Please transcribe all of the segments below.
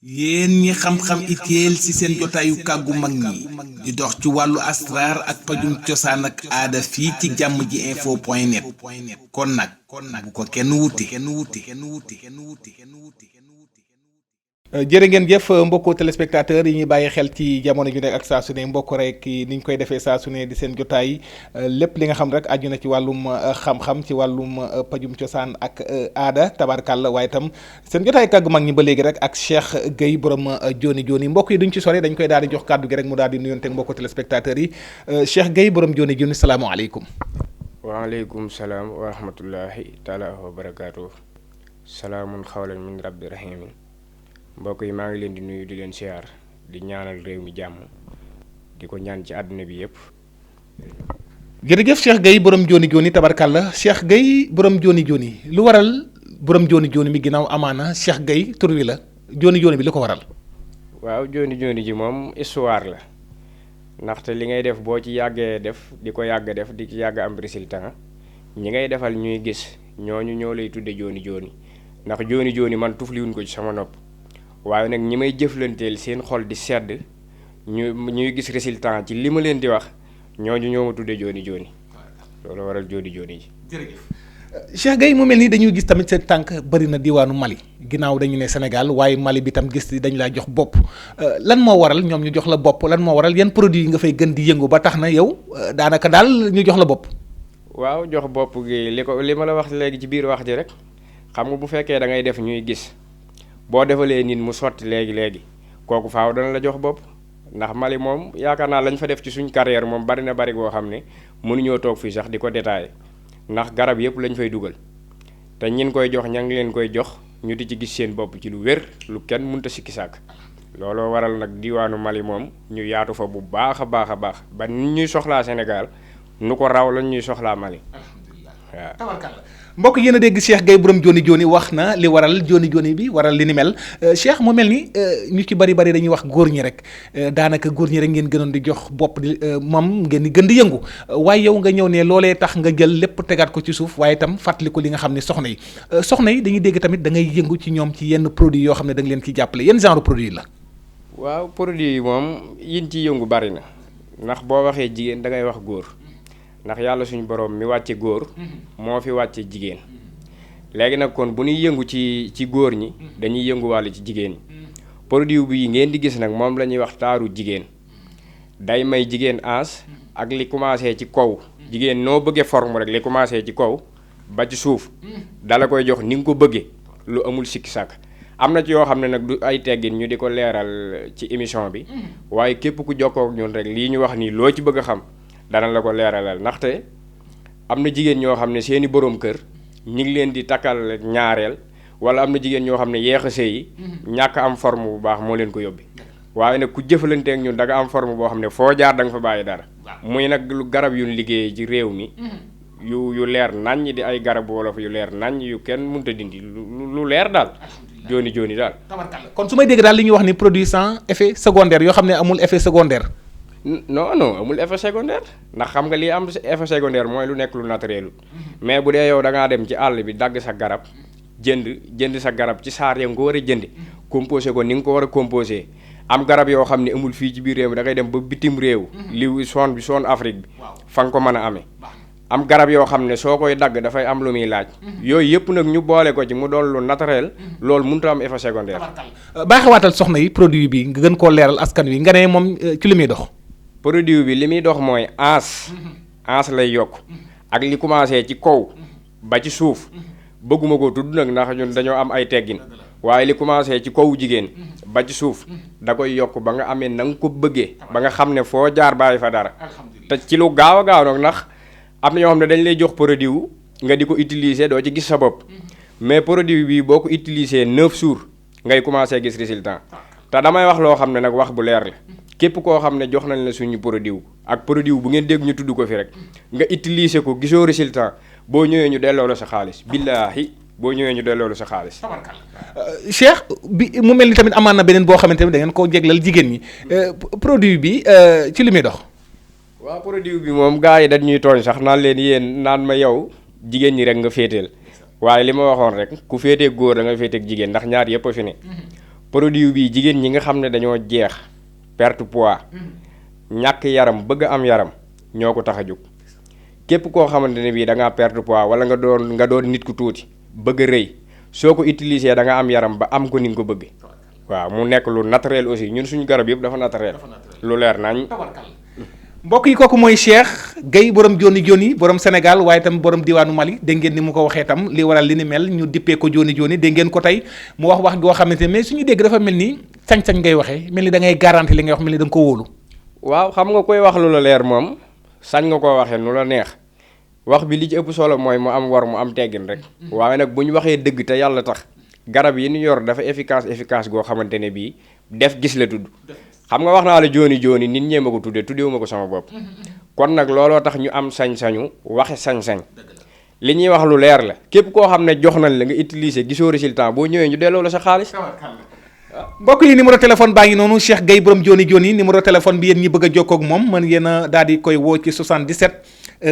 yéen ñi xam-xam itéel ci seen jotaayu kàggu mag ñi di dox ci wàllu asraar ak pajum cosaan ak aada fii ci jàmm ji info point net kon nag bu ko kenn wuti. jërë ngeen jëf mbokku téléspectateurs yi ñuy bàyyi xel ci jamono ju nekk ak saa su ne mbokk rek ni ñu koy defee saa su ne di seen jotaay lépp li nga xam rek aju na ci wàllum xam-xam ci wàllum pajum cosaan ak aada tabarkàlla waaye itam seen jotaay kàggu mag ñi ba léegi rek ak Cheikh Gueye borom Joni Joni mbokk yi duñ ci sori dañ koy daal di jox kàddu gi rek mu daal di nuyonteeg mbokku téléspectateurs yi Cheikh Gueye borom Joni Joni salaamaaleykum. waaleykum salaam wa rahmatullahi taala wa barakaatu. salaamun xawlan min rabbi rahimin. mbokk yi maa ngi leen di nuyu di leen siyaar di ñaanal réew mi jàmm di ko ñaan ci àdduna bi yëpp. jërëjëf Cheikh Gueye borom Joni Joni tabarkàlla Cheikh Gueye borom Joni Joni lu waral borom Joni Joni mi ginnaaw amaana Cheikh Gueye tur wi la Joni Joni bi lu ko waral. waaw Joni Joni ji moom histoire la ndaxte li ngay def boo ci yàggee def di ko yàgg def di ci yàgg am résultat ñi ngay defal ñuy gis ñooñu ñoo lay tudde Joni Joni ndax Joni Joni man tufliwuñ ko ci sama nopp. waaye nag ñi may jëflanteel seen xol di sedd ñuy gis résultat ci li ma leen di wax ñooñu ñoo ma tuddee Joni Joni loolu waral Joni Joni ji. jërëjëf Cheikh Gueye mu mel ni dañuy gis tamit seen tànk bëri na diwaanu Mali ginnaaw dañu ne Sénégal waaye Mali bi tam gis dañu laa jox bopp lan moo waral ñoom ñu jox la bopp lan moo waral yan produit yi nga fay gën di yëngu ba tax na yow daanaka daal ñu jox la bopp. waaw jox bopp gi li ma la wax léegi ci biir wax ji rek xam nga bu fekkee da ngay def ñuy gis. boo defalee nit mu sotti léegi kooku faaw dana la jox bopp ndax Mali moom yaakaar naa lañ fa def ci suñ carrière moom bari na bari goo xam ne mënuñoo toog fii sax di ko détaillé ndax garab yëpp lañ fay dugal te ñin koy jox ña ngi leen koy jox ñu di ci gis seen bopp ci lu wér lu kenn mënta sikki sàkk looloo waral nag diwaanu Mali moom ñu yaatu fa bu baax a baax ba nit ñuy soxlaa Sénégal nu ko raw lañ ñuy soxlaa Mali waaw. mbokk yéen a dégg Cheikh Gueye borom Joni Joni wax na li waral Joni Joni bi waral li ni mel Cheikh mu mel ni ñu ci bari dañuy wax góor ñi rek daanaka góor ñi rek ngeen gënoon di jox bopp di moom ngeen di gën di yëngu waaye yow nga ñëw ne loolee tax nga jël lépp tegaat ko ci suuf waaye itam fàttali ko li nga xam ne soxna yi dañuy dégg tamit da ngay yëngu ci ñoom ci yenn produit yoo xam ne da nga leen ciy jàppale yenn genre produit la. waaw produit yi moom yin ci yëngu bari na ndax boo waxee jigéen da ngay wax góor. ndax yàlla suñu borom mi wàcce góor moo fi wàcce jigéen léegi nag kon bu ñuy yëngu ci góor ñi dañuy yënguwàllu ci jigéen ñi produit bi ngeen di gis nag moom la ñuy wax taaru jigéen day may jigéen ans ak li commencé ci kaw jigéen noo bëggee forme rek li commencé ci kaw ba ci suuf dala koy jox ni nga ko bëggee lu amul sikki sàkk am na ci yoo xam ne nag du ay teggin ñu di ko leeral ci émission bi waaye képp ku jokkoo ak ñun rek lii ñu wax nii loo ci bëgg a xam dana la ko leeralal ndaxte am na jigéen ñoo xam ne seeni boroom kër ñi ngi leen di takkal ñaareel wala am na jigéen ñoo xam ne yeex a sëy yi ñàkk am forme bu baax moo leen ko yóbbi waaye nag ku jëfalanteek ñun da nga am forme boo xam ne foo jaar da nga fa bàyyi dara muy nag lu garab yu liggéey ci réew mi yu leer naññ di ay garab wolof yu leer naññ yu kenn mënta dindi lu leer daal Joni Joni daal. kon su may dégg daal li ñuy wax ni produit sans effet secondaire yoo xam ne amul effet secondaire. non amul effet secondaire ndax xam nga li am effet secondaire mooy lu nekk lu naturel mais bu dee yow da ngaa dem ci àll bi dagg sa garab jënd sa garab ci saar ya nga ko war a jënd composé ko ni nga ko war a composé am garab yoo xam ne amul fii ci biir réew mi da ngay dem ba bitim réew li zone Afrique bi fa nga ko mën a amee am garab yoo xam ne soo koy dagg dafay am lu muy laaj yooyu yëpp nag ñu boole ko ci mu doon lu naturel loolu mënut a am effet secondaire. baaxewaatal soxna yi produit bi nga gën koo leeral askan wi nga ne moom ci li muy dox. produit bi li muy dox mooy ans lay yokk ak li commencé ci kaw ba ci suuf bëgguma ko tudd nag ndax ñun dañoo am ay teggin waaye li commencé ci kaw jigéen ba ci suuf da koy yokk ba nga amee na nga ko bëggee ba nga xam ne foo jaar bàyyi fa dara te ci lu gaaw a gaaw nag ndax am na ñoo xam ne dañ lay jox produit nga di ko utiliser doo ci gis sa bopp mais produit bi boo ko utiliser 9 jours ngay commencé gis résultat te damay wax loo xam ne nag wax bu leer la képp koo xam ne jox nañ la suñu produit ak produit bu ngeen dégg ñu tudd ko fi rek nga utiliser ko gisoo résultat boo ñëwee ñu delloo la sa xaalis billaahi boo ñëwee ñu delloo la sa xaalis. Cheikh bi mu mel ni tamit amaan na beneen boo xamante ne da ngeen koo jéglal jigéen ñi produit bi ci li muy dox. waaw produit bi moom gars yi dañ ñuy tooñ sax naan leen yéen naan ma yow jigéen ñi rek nga féeteel waaye li ma waxoon rek ku féetee góor da nga féeteeg jigéen ndax ñaar yëpp a fi ne produit bi jigéen ñi nga xam ne dañoo jeex perte poids ñàkk yaram bëgg am yaram ñoo ko tax a jóg képp koo xamante ne bii da ngaa perte poids wala nga doon nit ku tuuti bëgg a rëy soo ko utiliser da nga am yaram ba am ko ni nga ko bëgg waaw mu nekk lu naturel aussi ñun suñu garab yëpp dafa naturel lu leer nañ. mbokk yi kooku mooy Cheikh Gueye borom Joni Joni borom Sénégal waaye tam borom diwaanu Mali dégg ngeen ni mu ko waxee tam li waral li ni mel ñu dippee ko Joni Joni dégg ngeen ko tey mu wax goo xamante ne mais suñu dégg dafa mel ni sañ-sañ ngay waxee mel ni da ngay garanti li ngay wax mel ni da nga ko wóolu. waaw xam nga koy wax lu la leer moom sañ nga koo waxee nu la neex wax bi li ci ëpp solo mooy mu am war mu am teggin rek waaye nag bu ñu waxee dëgg te yàlla tax garab yi ñu yor dafa efficace goo xamante ne bii def gis la tudd xam nga wax naa la Joni Joni nit ñee ma ko tuddewu ma ko sama bopp kon nag looloo tax ñu am sañ-sañu waxe sañ-sañ li ñuy wax lu leer la képp koo xam ne jox nañ la nga utiliser gisoo résultat boo ñëwee ñu delloo la sa xaalis. mbokk yi numéro téléphone baa ngi noonu Cheikh Gueye borom Joni Joni numéro téléphone bi yéen ñi bëgg a jokkoo ak moom mën ngeen a daal di koy woo ci 77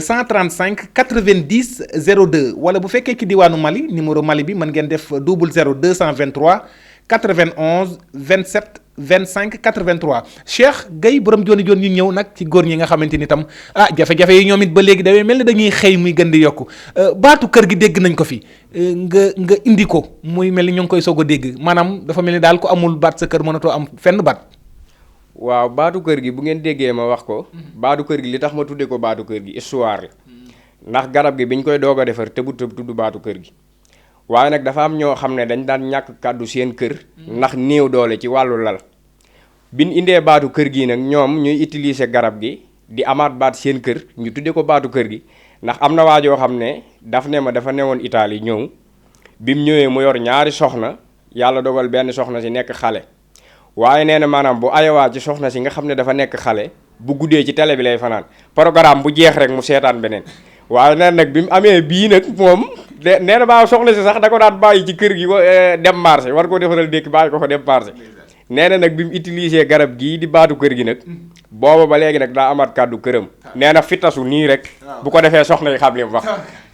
135 90 02 wala bu fekkee ci diwaanu Mali numéro Mali bi mën ngeen def 00 223 91 27 25 83 Cheikh Gueye borom Joni Joni ñu ñëw nag ci góor ñi nga xamante ni tam jafe-jafe yi ñoom it ba léegi dafay mel ni dañuy xëy muy gën di yokku baatu kër gi dégg nañ ko fi nga indi ko muy mel ni ñoo ngi koy soog a dégg maanaam dafa mel ni daal ku amul baat sa kër mënatoo am fenn baat. waaw baatu kër gi bu ngeen déggee ma wax ko baatu kër gi li tax ma tuddee ko baatu kër gi histoire la ndax garab gi biñ koy doog a defar tëbu tudd baatu kër gi. waaye nag dafa am ñoo xam ne dañ daan ñàkk kàddu seen kër ndax néew doole ci wàllu lal biñ indee baatu kër gi nag ñoom ñuy utiliser garab gi di amaat baat seen kër ñu tuddee ko baatu kër gi ndax am na waajoo xam ne daf ne ma dafa newoon Italie ñëw bi mu ñëwee mu yor ñaari soxna yàlla dogal benn soxna si nekk xale waaye nee na maanaam bu ayawaa ci soxna si nga xam ne dafa nekk xale bu guddee ci télé bi lay fanaan programme bu jeex rek mu seetaan beneen waaye nee nag bi mu amee bii nag moom nee na baa soxna si sax da ko daan bàyyi ci kër gi dem marché war koo defaral dékk bàyyi ko fa dem marché nee na nag bi mu utilisé garab gii di baatu kër gi nag booba ba léegi nag daa amaat kàddu këram nee na fitasu nii rek bu ko defee soxna yi xam li mu wax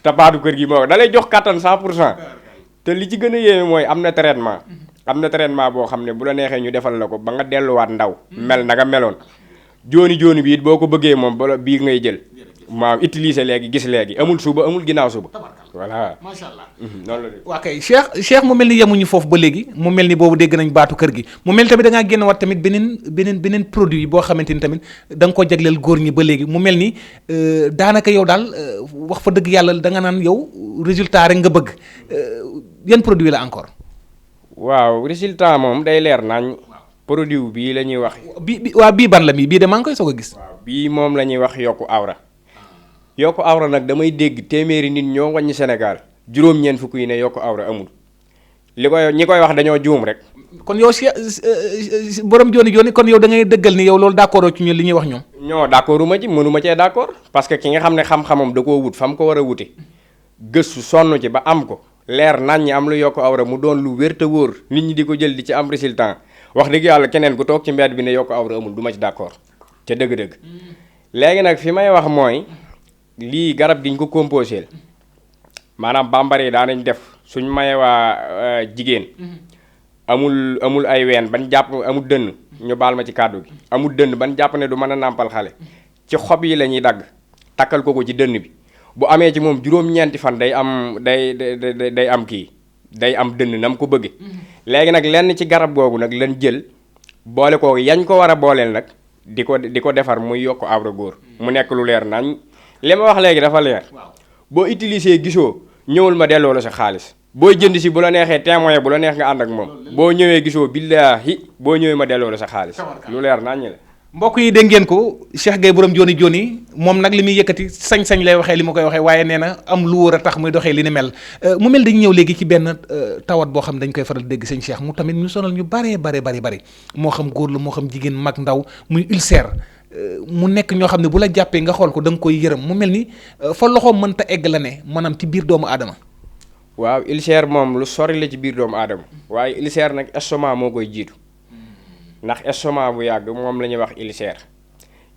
te baatu kër gi moo da lay jox kattan 100% te li ci gën a yéeme mooy am na traitement boo xam ne bu la neexee ñu defal la ko ba nga delluwaat ndaw mel na nga meloon Joni Joni bi it boo ko bëggee moom bala bii ngay jël maa utiliser léegi gis léegi amul suba amul ginnaaw suba voilà macha allah noonu la de. waa kay Cheikh mu mel ni yemuñu foofu ba léegi mu mel ni boobu dégg nañ baatu kër gi mu mel tamit da ngaa génn wat tamit beneen produit boo xamante ni tamit da nga ko jagleel góor ñi ba léegi mu mel ni daanaka yow daal wax fa dëgg yàlla da nga naan yow résultat rek nga bëgg yan produit la encore. waaw résultat moom day leer nañ produit bii la ñuy wax. bii ban la bii de maa ngi koy soog a gis. waaw bii moom la ñuy wax yokku awra. yokku awra nag damay dégg téeméeri nit ñoo wàññi Sénégal juróom-ñeent fukk yi ne yokku awra amul ñi koy wax dañoo juum rek. kon yow borom Joni Joni kon yow da ngay dëggal ni yow loolu d'accord ci ñun li ñuy wax ñoom. non d'accorduma ci mënuma cee d'accord parce que ki nga xam ne xam-xamam da koo wut fa mu ko war a wute gëstu sonn ci ba am ko leer nañ ñi am lu yokku awra mu doon lu wér te wóor nit ñi di ko jël di ci am résultat wax dëgg yàlla keneen ku toog ci mbedd bi ne yokku awra amul du ma ci d'accord ca dëgg-dëgg léegi nag fi may wax mooy. lii garab gi ñu ko composé maanaam bambara yi daanañ def suñ mayee waa jigéen amul ay ween ban jàpp amul dënn ñu baal ma ci kàddu gi amul dënn ban jàpp ne du mën a nàmpal xale ci xob yi la ñuy dagg takkal ko ci dënn bi bu amee ci moom juróom-ñeenti fan day am day am dënn na mu ko bëgge léegi nag lenn ci garab googu nag lañ jël boole ko yañ ko war a booleel nag di ko defar muy yokk awra góor mu nekk lu leer nañ li ma wax léegi dafa leer boo utiliser gisoo ñëwul ma delloo la sa xaalis booy jënd si bu la neexee témoin bu la neex nga ànd ak moom boo ñëwee gisoo billaahi boo ñëwee ma delloo la sa xaalis lu leer naññ la. mbokk yi dégg ngeen ko Cheikh Gueye borom Joni Joni moom nag li muy yëkkati sañ-sañ lay waxee li ma koy waxee waaye nee na am lu wóor a tax muy doxee li ni mel mu mel dañu ñëw léegi ci benn tawat boo xam dañ koy faral dégg sëñ Cheikh mu tamit ñu sonal ñu bari moo xam góor la moo xam jigéen mag ndaw muy ulcère. mu nekk ñoo xam ne bu la jàppee nga xool ko da nga koy yërëm mu mel ni fa loxoom mënta egg la ne maanaam ci biir doomu aadama. waaw ulcère moom lu sori la ci biir doomu aadama waaye ulcère nag estomac moo koy jiitu ndax estomac bu yàgg moom la ñuy wax ulcère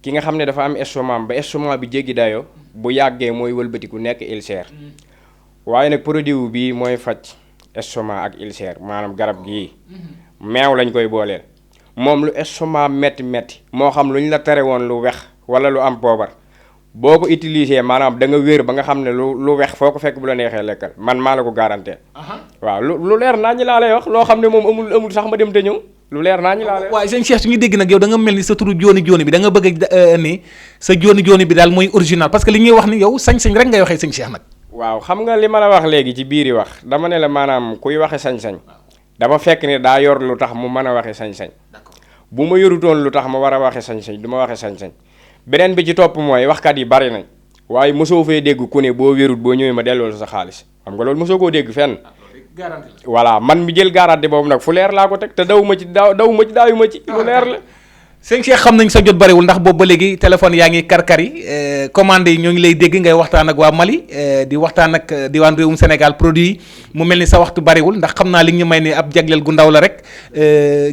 ki nga xam ne dafa am estomac ba estomac bi jéggi dayoo bu yàggee mooy wëlbatiku nekk ulcère waaye nag produit bi mooy faj estomac ak ulcère maanaam garab gii meew lañ koy booleel moom lu estomac metti moo xam lu ñu la tere woon lu wex wala lu am poobar boo ko utilisé maanaam da nga wér ba nga xam ne lu wex foo ko fekk bu la neexee lekkal man maa la ko garanté. waaw lu leer naa ñi laa lay wax loo xam ne moom amul sax ma dem te ñëw lu leer naa ñi laa lay wax. waaye sëñ Cheikh su ñu dégg nag yow da nga mel ni sa turu jooni bi da nga bëgg ni sa jooni bi daal mooy original parce que li ñuy wax ni yow sañ-sañ rek ngay waxee sëñ Cheikh nag. waaw xam nga li ma la wax léegi ci biiri wax dama ne la maanaam kuy waxe sañ-sañ dafa fekk ne daa yor lu tax mu mën a waxe sañ-sañ bu ma yorutoon lu tax ma war a waxe sañ-sañ du ma waxe sañ-sañ beneen bi ci topp mooy waxkat yi bari nañ waaye mosoo fee dégg ku ne boo wérut boo ñëwee ma delloo sa xaalis xam nga loolu mosoo koo dégg fenn. voilà man mi jël garanti boobu nag fu leer laa ko teg te dawuma ci daayuma ci lu leer la. sëñ Cheikh xam nañ sa jot bariwul ndax boobu ba léegi téléphone yaa ngi karkari commande yi ñoo ngi lay dégg ngay waxtaan ak waa Mali di waxtaan ak diwaan réewum Sénégal produit yi mu mel ni sa waxtu bariwul ndax xam naa li ñu may ni ab jagleel gu ndaw la rek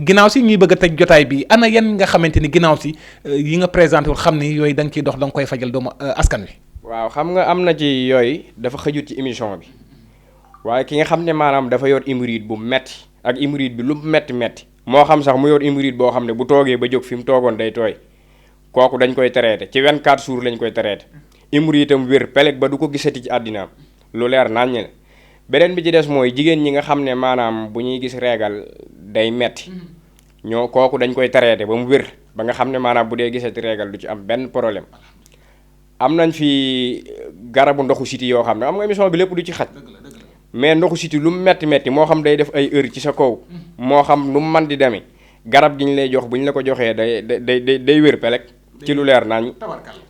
ginnaaw si ñuy bëgg a tëj jotaay bi ana yan nga xamante ni ginnaaw si yi nga présenté wul xam ni yooyu da nga ciy dox da nga koy fajal doomu askan wi. waaw xam nga am na ci yooyu dafa xëjut ci émission bi waaye ki nga xam ne maanaam dafa yor hémorroïde bu metti ak hémorroïde bi lu metti moo xam sax mu yor hémorroïde boo xam ne bu toogee ba jóg fi mu toogoon day tooy kooku dañ koy traité ci 24 jours lañ koy traité hémorroïde itam wér peleg ba du ko gisati ci àddinaam lu leer naññ la beneen bi ci des mooy jigéen ñi nga xam ne maanaam bu ñuy gis régal day metti ñoo kooku dañ koy traité ba mu wér ba nga xam ne maanaam bu dee gisati régal du ci am benn problème am nañ fi garabu ndoxu siti yoo xam ne am nga émission bi lépp du ci xaj mais ndoxu siti lu mu metti moo xam day def ay heure ci sa kaw moo xam nu mu man di demee garab gi ñu lay jox bu ñu la ko joxee day wér pelek ci lu leer nañ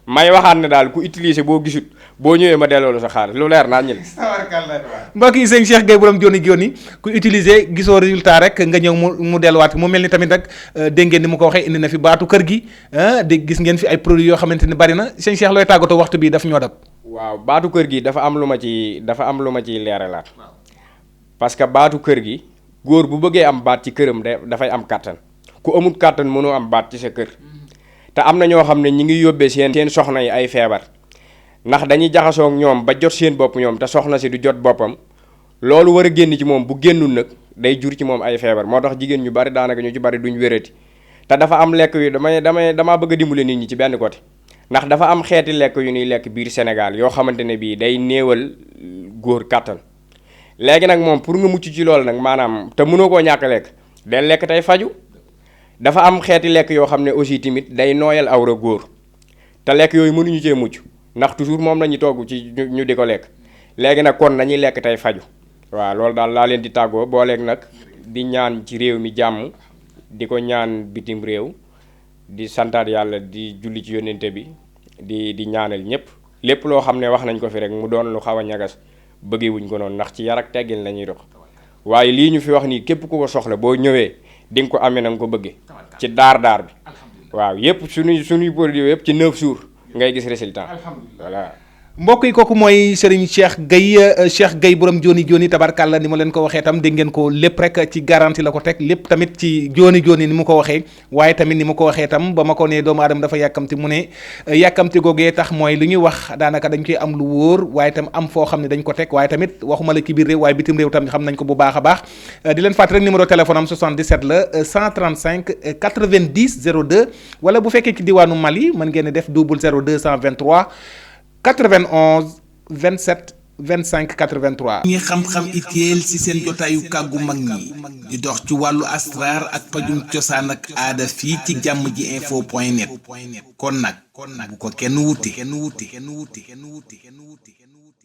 may waxaat ne daal ku utiliser boo gisut boo ñëwee ma delloo sa xaalis lu leer nañ la. mbokk yi sëñ Cheikh Gueye borom jooni ku utiliser gisoo résultat rek nga ñëw mu delluwaat mu mel ni tamit rek dégg ngeen ni mu ko waxee indi na fi baatu kër gi dégg gis ngeen fi ay produits yoo xamante ni bari na sëñ Cheikh looy tàggatoo waxtu bi daf ñoo dab. waaw baatu kër gi dafa am lu ma ciy leeralaat parce que baatu kër gi góor bu bëggee am baat ci këram dafay am kàttan ku amul kàttan mënoo am baat ci sa kër te am na ñoo xam ne ñi ngi yóbbee seen soxna yi ay feebar ndax dañuy jaxasoo ak ñoom ba jot seen bopp ñoom te soxna si du jot boppam loolu war a génn ci moom bu génnul nag day jur ci moom ay feebar moo tax jigéen ñu bari daanaka ñu ci bari duñ wérati te dafa am lekk yu damaa bëgg a dimbale nit ñi ci benn côté ndax dafa am xeeti lekk yu ñuy lekk biir Sénégal yoo xamante ne bii day néewal góor kàttan léegi nag moom pour nga mucc ci loolu nag maanaam te mënoo koo ñàkk lekk day lekk tey faju dafa am xeeti lekk yoo xam ne aussi tamit day nooyal awra góor te lekk yooyu mënuñu cee mucc ndax toujours moom la ñu togg ci ñu di ko lekk léegi nag kon nañuy lekk tey faju waaw loolu daal laa leen di tàggoo booleeg nag di ñaan ci réew mi jàmm di ko ñaan bitim réew di santaat yàlla di julli ci yónnente bi di ñaanal ñëpp lépp loo xam ne wax nañ ko fi rek mu doon lu xaw a ñagas bëggee wuñ ko noonu ndax ci yar ak teggin la ñuy dox waaye lii ñu fi wax nii képp ku ko soxla boo ñëwee di nga ko amee na nga ko bëggee ci daar bi waaw yëpp suñuy produit yëpp ci 9 jours ngay gis résultat voilà. mbokk yi kooku mooy Serigne Cheikh Gueye borom jooni tabarkàlla ni ma leen ko waxee tam dégg ngeen ko lépp rek ci garantie la ko teg lépp tamit ci jooni ni mu ko waxee waaye tamit ni mu ko waxee tam ba ma ko nee doomu aadama dafa yàkkamti mu ne yàkkamti googee tax mooy li ñuy wax daanaka dañ koy am lu wóor waaye tam am foo xam ne dañ ko teg waaye tamit waxuma la ci biir réew waaye bitim réew tamit xam nañ ko bu baax a baax di leen fàttali rek numéro téléphone am 77 la 135 90 02 wala bu fekkee ci diwaanu Mali mën ngeen def 00 223 91 27 25 83. ñi xam-xam itéel ci seen jotaayu kàggu mag ñi di dox ci wàllu asraar ak pajum cosaan ak aada fii ci jàmm ji info point net kon nag bu ko kenn wuti.